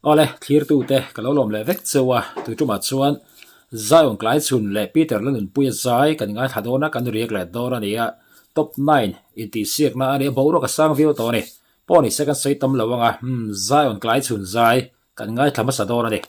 Awle, thlirtute ka lo lawm leh vek cheu a, tui tumah chuan Zion Klaichhun leh Peter Lalnunpuia zai kan ngaithla dawn a, kan riak leh dawn a ni a, Top nine intihsiakna a ni a, boruak a sang viau tawh a ni. Pawh ni se kan sawi tam lo ang a, umm Zion Klaichhun zai kan ngaithla hmasa dawn a ni.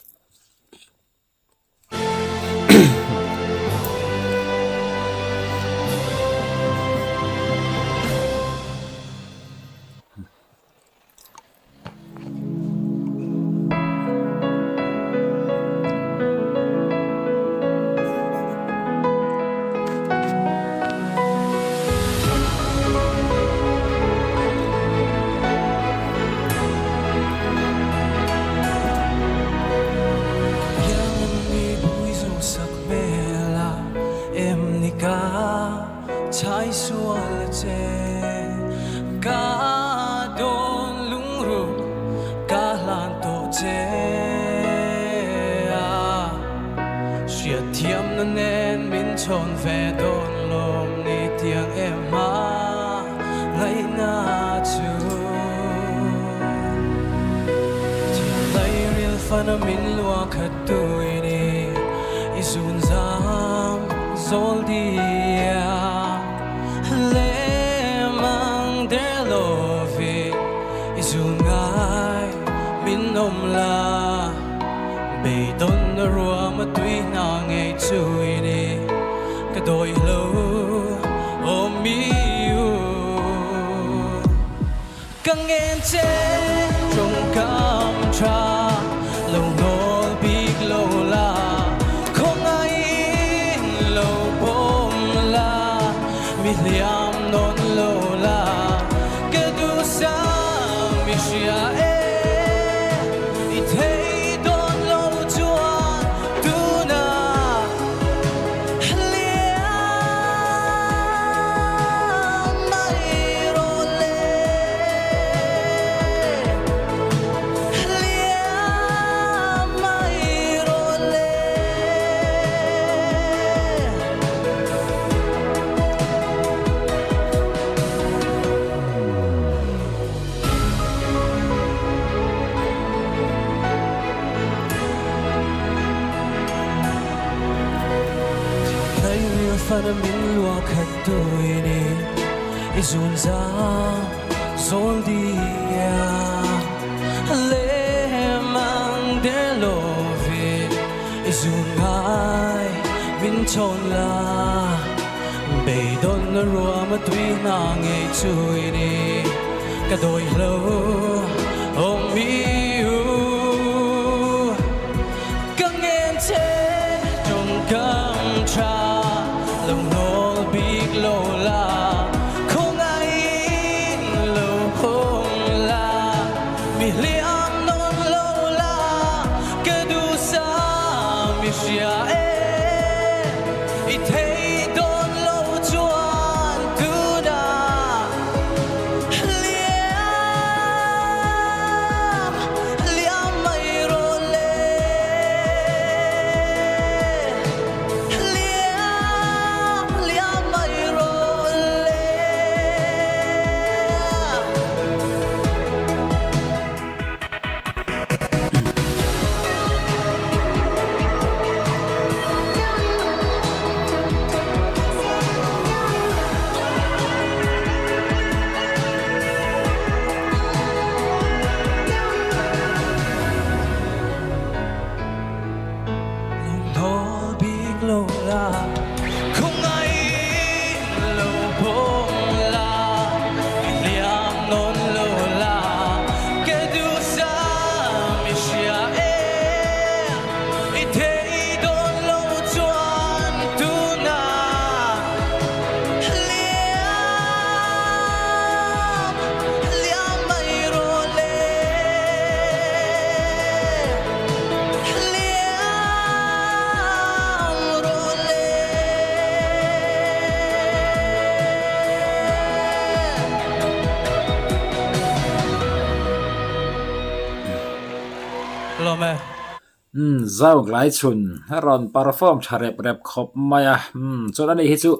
Umm Zauglai chhun a rawn perform tha rep rep khawp mai a, umm chuan ani hi chu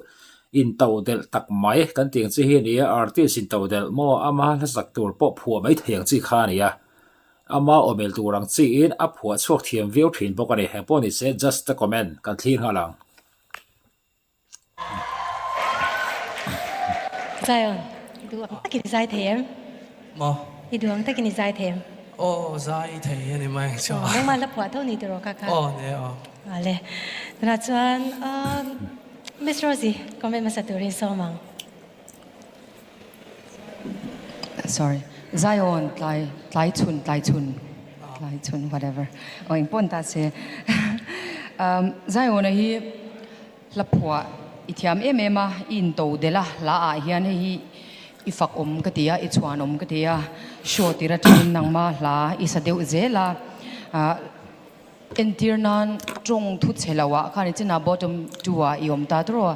into delh tak mai kan tih ang chi hi a ni a, artist into delh maw ama hla sak tur pawh phuah mai thei ang chi kha a ni a. Ama awmel tur ang chiin a phuah chhuak thiam viau thin bawk a ni. Heng pawh ni se just a comment kan thlir nghal ang. Zion, i duh ang takin i zai thei em? Maw? I duh ang takin i zai thei em? Aw, zai thei a ni mai ang chu. Aw, nangmah la phuah tho ni tiraw kha kha? Aw, ni aw. Ale, tunah chuan Miss Rosie, comment hmasa turin sawm ang. Sorry, Zion tlai tlai chhun tlai chhun tlai chhun whatever aw eng pawh an ta se Zion-a hi hla phuah i thiam em em a i into delh a hla ah hian hei hi i fak awm ka ti a i chhuan awm ka ti a show tir atangin nangma hla i sa deuh zel a ah Entir nan tawng thu chhe lo ah khan i chinah bottom two ah i awm ta tawrh a,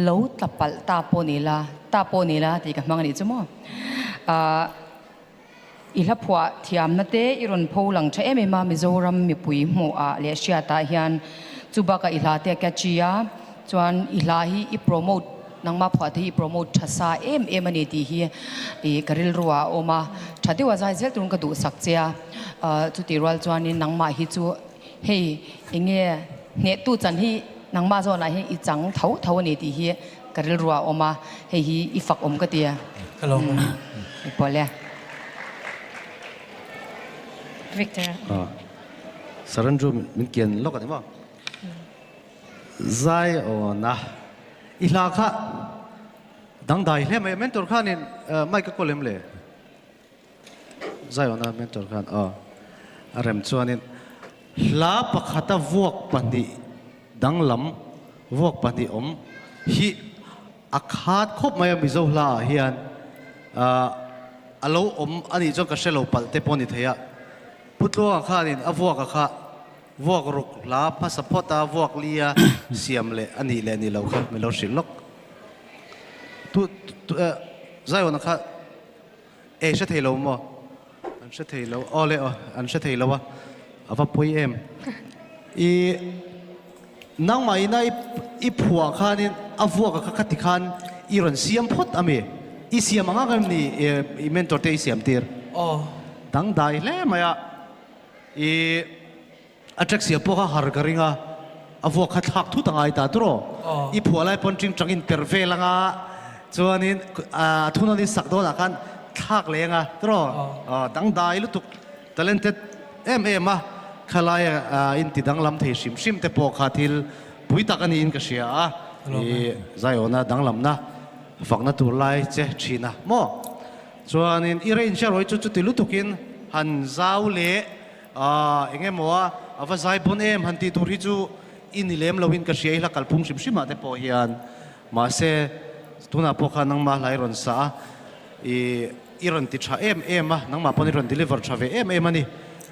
lo tla palh ta pawh ni la, ta pawh ni la tih ka hmang a nih chu maw. Ahh i hla phuah thiamna te i rawn pho lang tha em em a Mizoram mipui hmuh ah leh hriat ah hian chu bakah i hla te a catchy a, chuan i hla hi i promote nangmah phuah te hi i promote tha sa em em a ni tih hi ih ka rilru ah a awm a, tha deuh a zai zel turin ka duhsak che a. Chutih rual chuanin nangmah hi chu hei eng nge hnehtu chan hi nangmah zawnah hian i chang tho tho a ni tih hi ka rilru ah a awm a, hei hi i fak awm ka ti a. Ka lo ngai. I pawlh e. Victor. Sarandru min kian lawk a ni maw? Zai awna i hla kha dangdai hle mai a, mentor khanin mic a kawl em le? Zion-a mentor khan aw a rem chuanin hla pakhata vuak pahnih danglam vuak pahnih awm hi a khat khawp mai a Mizo hla ah hian a lo awm a nih chuan ka hre lo palh te pawh a ni thei a. Pu Tluanga khanin a vuak a kha vuak ruk hla hmasa phawt a vuak li a siam leh a nih leh ni lo kha min lo hrilh lawk. Zion-a kha Ei hre thei lo maw? An hre thei lo. Aw le aw, an hre thei lo a. A va pawi em. I nangmah ina i phuah khanin a vuak a kha khati khan i rawn siam phawt a mi? I siam ang ang em ni i mentor te i siam tir? Aw. Dangdai hle mai a. I. A taxi a pawh kha har ka ring a, a vuak kha thlak thut a ngai ta turaw. I phuah lai pawn ṭing ṭangin per vel anga chuanin a thunawn in sak dawnah khan thlak leh anga turaw. Dangdai lutuk talented em em a, khalaia in ti danglam thei hrim hrim te pawh kha thil pui tak a niin ka hria a, i zaiawna danglamna fakna tur lai che ṭhin a maw. Chuanin i range erawh hi chu chuti lutukin han zau leh Aaa, eng emaw a, a va zai bawn em han tih tur hi chu i ni lem loin ka hria i hla kalphung hrim hrim ah te pawh hian. Mahse, tunah pawh khan nangmah hla i rawn sa a, i i rawn ti tha em em a, nangmah pawn i rawn deliver tha ve em em a ni.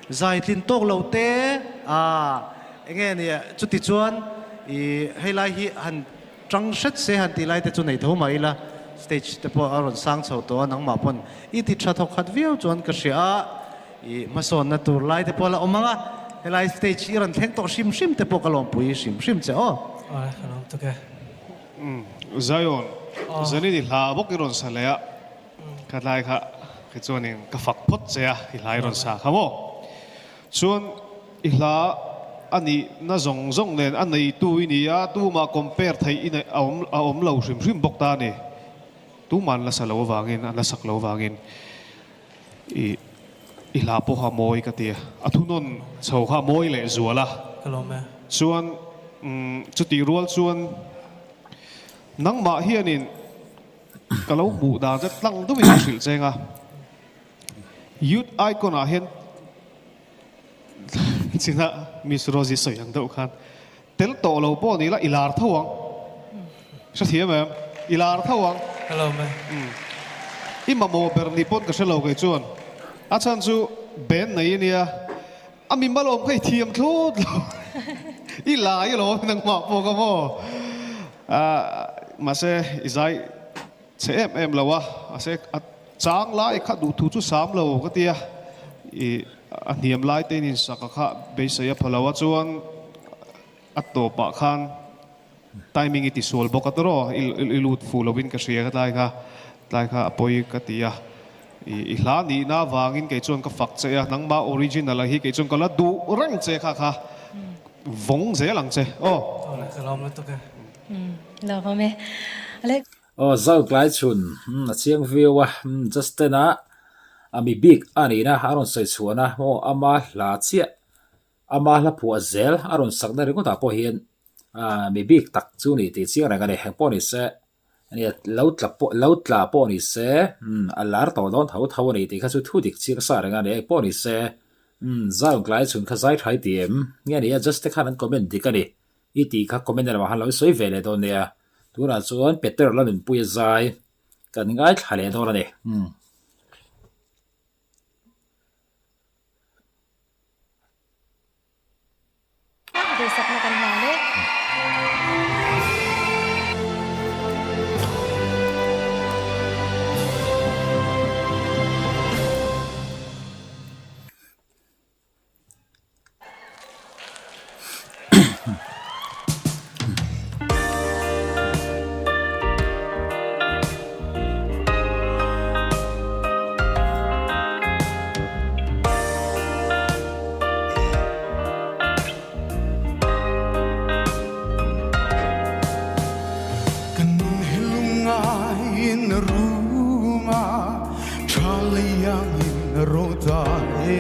Zai tlin tawk lo te, aaa, eng nge ni, chuti chuan i hei lai hi han tang hret se han tih lai te chu nei tho mah ila, stage te pawh a rawn sang chho tawh a, nangmah pawn i ti tha thawk khat viau chuan ka hria a. I hmasawnna tur lai te pawh la awm ang a, helai stage i rawn thleng tawh hrim hrim te pawh ka lawmpui hrim hrim che aw. Aw ka lawm tuk e. Zion, Zanin i hla bawk i rawn sa leh a, ka tlai kha khi chuanin ka fak phawt che a, i hla i rawn sa kha maw? Chuan i hla a nihna zawng zawng nen a neitu i ni a, tumah compare theih i neih a awm a awm lo hrim hrim bawk ta a ni. Tumah an la sa lo avangin, an la sak lo avangin. I i hla pawh kha mawi ka ti a, a thunawn chho kha mawi leh zual a. Ka lawm e. Chuan umm chutih rual chuan nangmah hianin ka lo hmuh dan che tlang deuhin ka hrilh cheng a, Youth Icon ah hian china Miss Rosie sawi ang deuh khan Tel tawh lo pawh ni la i lar tho ang. Hrethiam em? I lar tho ang. Hello me. Umm. I mamawh ber ni pawn ka hre lo kei chuan. A chhan chu band nei i nia. A mi malawm kha i thiam thlawt lo. I lai alawm nangmah pawh ka maw. Ahh mahse i zai chhe em em lo a. Mahse a chang lai kha duhthu chu sam lo ka tia. I A hniam lai te in insak a kha beisei a pha lo a chuan a tawpah khan timing i tisual bawk a tawraw i lut fuh lovin ka hria ka tlai kha tlai kha a pawi ka ti a. I hla nihna avangin kei chuan ka fak che a, nangmah original a hi kei chuan ka la duh reng che kha kha vawng zel ang che aw. Aw le ka lawm lutuk e. Lawm awm e. Ale. Aw zau tlai chhun a chiang viau a, Justin a a mi bik a nihna a rawn sawi chhuahna maw ama hla chiah ama hla phuah zel a rawn sakna ringawt ah pawh hian mi bik tak chu ni tih chiang reng a ni. Engpawh ni se Nia, lo tla pawh, lo tla pawh ni se, umm, a lar tawh dawn tho tho a ni tih kha chu thu dik chiang sa reng a ni, eng pawh ni se, umm, Zion tlai chhun kha zai tha i ti em? Nge nia, just te khan an comment dik a ni, i tih kha comment lamah khan lo sawi ve leh dawn nia, tunah chuan Peter la nunpui a zai kan ngaithla leh dawn a ni, umm. Duhsakna kan hlan e. Ka nun hi lungaiin a rum a, tha leiangin a ro ta e.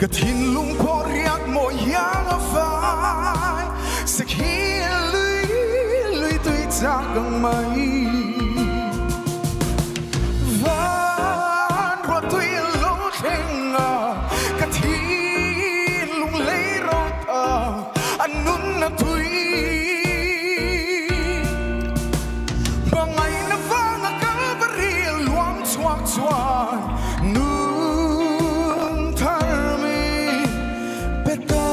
Ka thinlung pawh riak mawi hiang a fai, sakhi lui lui tui chak ang mai. Van ruah tui a lo thleng a, ka thinlung lei ro ta, a nun a tui. Hmangaihna vanga Kalvari a luam chhuak chuan nun thar mi pe ta.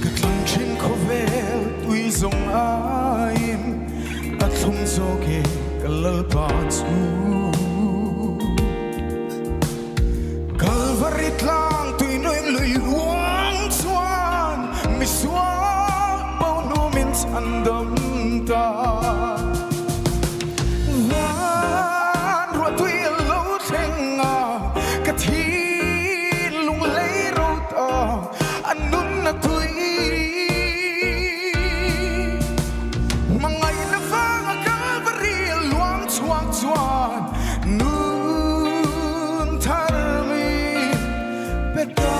Ka thlang thin khawvel tui zawng aiin a thlum zawk e ka Lalpa chu. Kalvari tlang tui nuim lui luang chuan misual bo hnu min chhan dam ta. Van ruah tui a lo thleng a, ka thinlung lei ro ta, a nun a tui. Hmangaihna vanga Kalvari a luang chhuak chuan nun thar mi pe ta.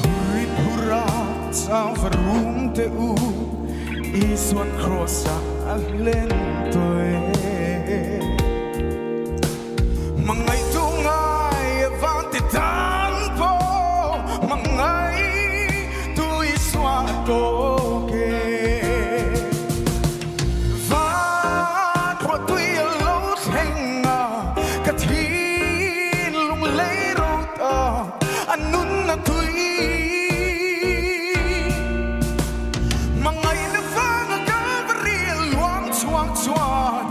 Hurri phura chang va rum te u, Isuan kraws ah a hlen tawh e. Hmangaihtu ngai a van ti tan pawh, hmangaihtu Isua a tawk e. Van ruah tui a lo thleng a, ka thinlung lei ro ta, a nun a tui. Hmangaihna vanga Kalvari a luang chhuak chuan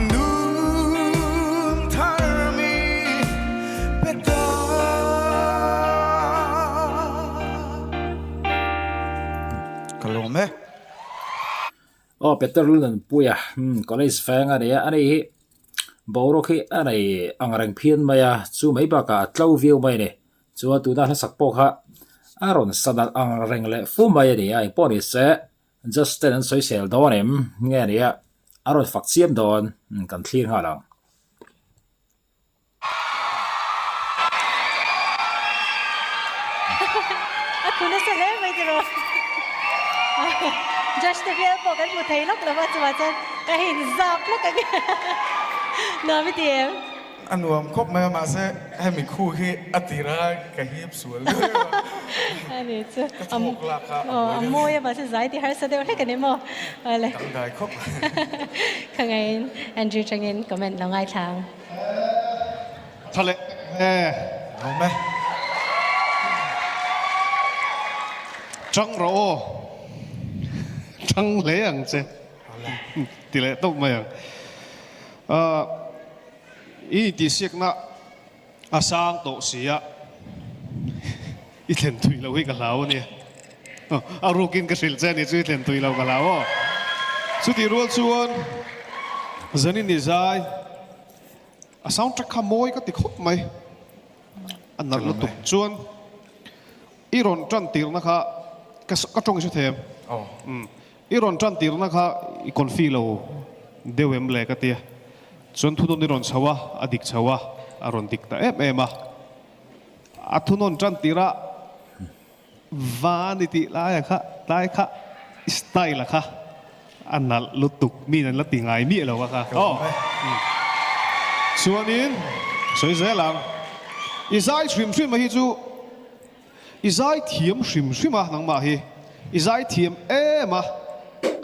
nun thar mi pe ta. Ka lawm e. Aw Peter Lunanpuia college veng a ni a, ani hi boruak hi a nei ang reng phian mai a, chu mai bakah a tlo viau mai a ni. Chuan tuna hlasak pawh kha a rawn sa nalh ang reng leh fu mai a ni a, engpawh ni se Justin an sawisel dawn em nge a ni a, a rawn fak chiam dawn kan thlir nghal ang. A thu nasa hle mai tiraw. Judge te bial pawh kan hmu thei lawk lo va chuvah chuan ka inzap lawk ang nuam i ti em? A nuam khawp mai a mahse hemi khu hi a tir a ka hip sual deuh deuh a. A ni chu. Ka thawk lak a a buai deuh. A mawi a mahse zai ti harsa deuh hlek a ni maw? Awle. Dangdai khawp mai. Ka ngaiin Andrew tangin comment lo ngaithla ang. Tha leh e. Awm e. Ṭang rawh aw, ṭang hle ang che ti leh tawp mai ang. Ahh i intihsiakna a sang tawh si a, i thlen thui loh hi ka hlau a nia. A rukin ka hrilh che a ni chu i thlen thui loh ka hlau aw. Chutih rual chuan Zanin i zai a soundtrack kha mawi ka ti khawp mai, a nalh lutuk chuan. I rawn tan tirna kha ka ka tawng i hre thei em? Aw. Umm. I rawn tan tirna kha i confi lo deuh em le ka tia. Chuan thunawn i rawn chho a, a dik chho a, a rawn dik ta em em a. A thunawn tan tirah van i tih laia kha tlai kha i style a kha a nalh lutuk min an la ti ngai miah lo a kha. Aw. Chuanin sawi zel ang. I zai hrim hrim a hi chu I zai thiam hrim hrim a nangmah hi i zai thiam em a,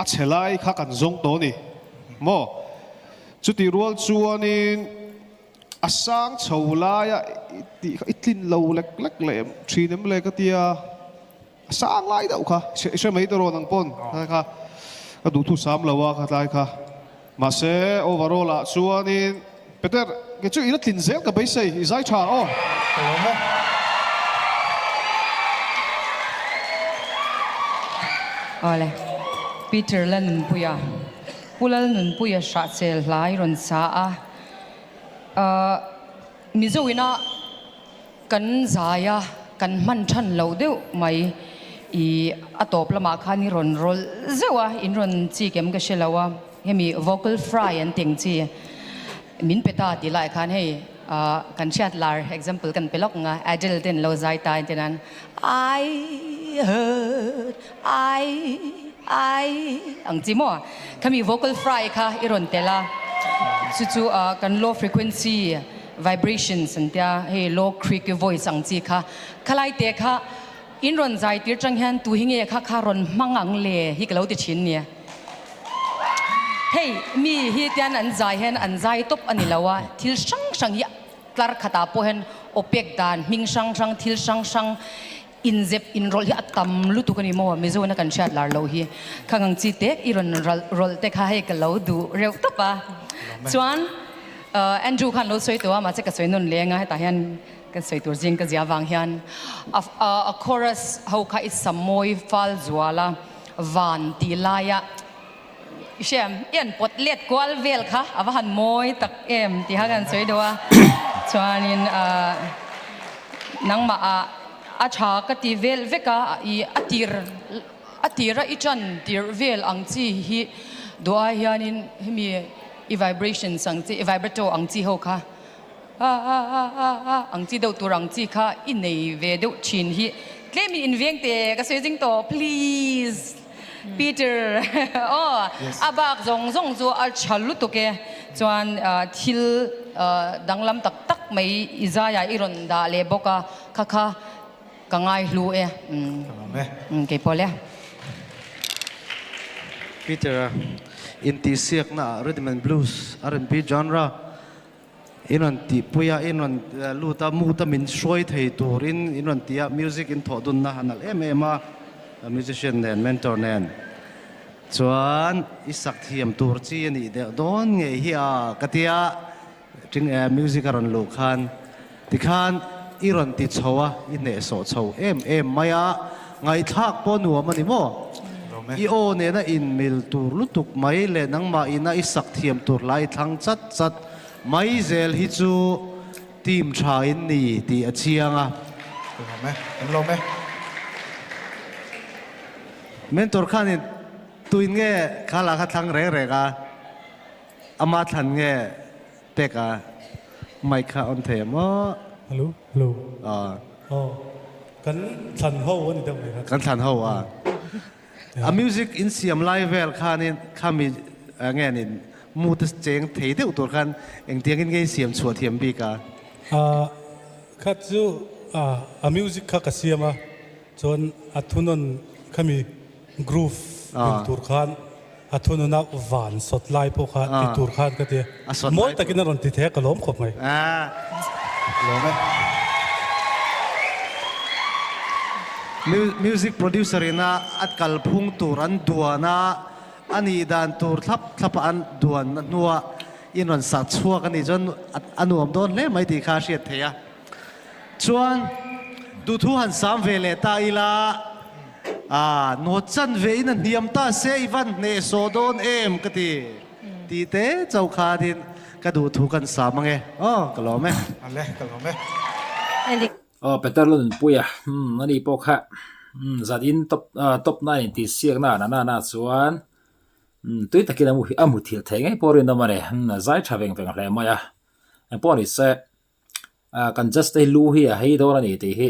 a chhe lai kha kan zawng tawh a ni maw? Chutih rual chuanin a sang chho laia i tih kha i tlin lo lek lek leh thin em le ka tia, a sang lai deuh kha i hre mai tawh nang pawn kha ka duhthusam lo a khatlai kha. Mahse, overall ah chuanin Peter, kei chu i la tlin zel ka beisei, i zai tha aw. Ka lawm e. Awle, Peter Lalnunpuia, Pu Lalnunpuia Hrahchel hla i rawn sa a, ahh Mizo ina Kan zai a, kan hman than loh deuh mai. I a tawp lamah khan i rawn rawlh zeuh a, in rawn chik em ka hre lo a, hemi vocal fry an tih ang chi min pe ta tih laiah khan hei kan hriat lar example kan pe lawk ang a, Adele te an lo zai ta entir nan I heard I I ang chi maw khami vocal fry kha i rawn tel a, chu chu kan low frequency Vibrations an tia, hei low creaky voice ang chi kha, khalai te kha in rawn zai tir chang hian tu hi nge kha kha rawn hmang ang le hi ka lo ti thin nia. Hei mi hi tian an zai hian an zai tawp a ni lo a, thil hrang hrang hi tlar khatah pawh hian aw pek dan hming hrang hrang thil hrang hrang Inzep inrawlh hi a tam lutuk a ni maw? Mizona kan hriat lar loh hi. Khang ang chi tek i rawn rawlh te kha hei ka lo duh reuh tawp a. Chuan Andrew khan lo sawi tawh a, mahse ka sawi nawn leng a, hetah hian ka sawi tur zing ka zia avang hian a chorus ho kha i sam mawi fal zual a, van tih laia i hria em? I han pawt let kual vel kha a va han mawi tak em tih kha ka han sawi deuh a. Chuanin nangmah ah A tha ka ti vel vek a, i a tir a tira i tan tirh vel ang chi hi duh ai hianin hemi i vibrations ang chi i vibrato ang chi ho kha a a a a a ang chi deuh tur ang chi kha i nei ve deuh thin hi tlemin inveng teh ka sawi zing tawh please Peter aw a bak zawng zawng chu a tha lutuk e chuan thil danglam tak tak mai i zaiah i rawn dah leh bawk a. Kha kha ka ngai hlu e. Ka lawm e. Kei pawh le. Peter-a intihsiakna ah Rhythm and Blues, R&B genre in rawn tihpui a, in rawn lut a, mood a min hruai thei turin in rawn ti a, music in thawh dunna a nalh em em a, musician nen, mentor nen chuan i sak thiam tur chi a nih deuh dawn ngei hi a ka ti a. Ṭing e, music a rawn luh khan tikhan i rawn ti chho a, i hnehsawh chho em em mai a, ngaihthlak pawh nuam a ni maw? I aw nena inmil tur lutuk mai leh nangmah ina i sak thiam tur lai i thlang chat chat mai zel hi chu team tha in ni tih a chiang a. Ka lawm e, kan lawm e. Mentor khanin tuin nge kha lah kha thlang reng reng a? Ama thlan nge pek a mic kha on thei a maw? Hello, hello. Aw. Aw, kan thlan ho a ni deuh mai kha. Kan thlan ho a. A music in siam lai vel khanin khami nge ni mood a cheng thei deuh tur khan engtiangin nge i siam chhuah thiam bik a? Kha chu a music kha ka siam a, chuan a thunawn khami groove bil tur khan A thununa van sawt lai pawh kha ti tur khan ka ti a. Mawi takin a rawn ti thei a, ka lawm khawp mai. Lawm e. Music producer ina a kalphung tur an duan a, a nih dan tur thlap thlapa an duan na hnua in rawn sak chhuak a nih chuan a nuam dawn hle mai tih kha a hriat theih a. Chuan duhthu han sam ve leh ta ila, ah nawt chan ve in a hniam ta se i van hnehsawh dawn em ka ti tih te chauh khanin ka duhthu kan sam ange aw ka lawm e. Ale ka lawm e. Aw Peter la nunpui a, umm ani pawh kha umm zan in top ah top na in tih siak na na na chuan umm tui takin a mu a mu thil thei ngei pawh rinawm a ni, umm a zai tha veng veng hle mai a, engpawh ni se ah kan judge te hi lu hi a hei dawn a ni tih hi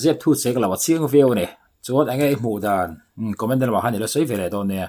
zep thu chek lo a chiang viau a ni, chuan enge i hmuh dan umm comment lamah khan i la sawi ve leh dawn nia.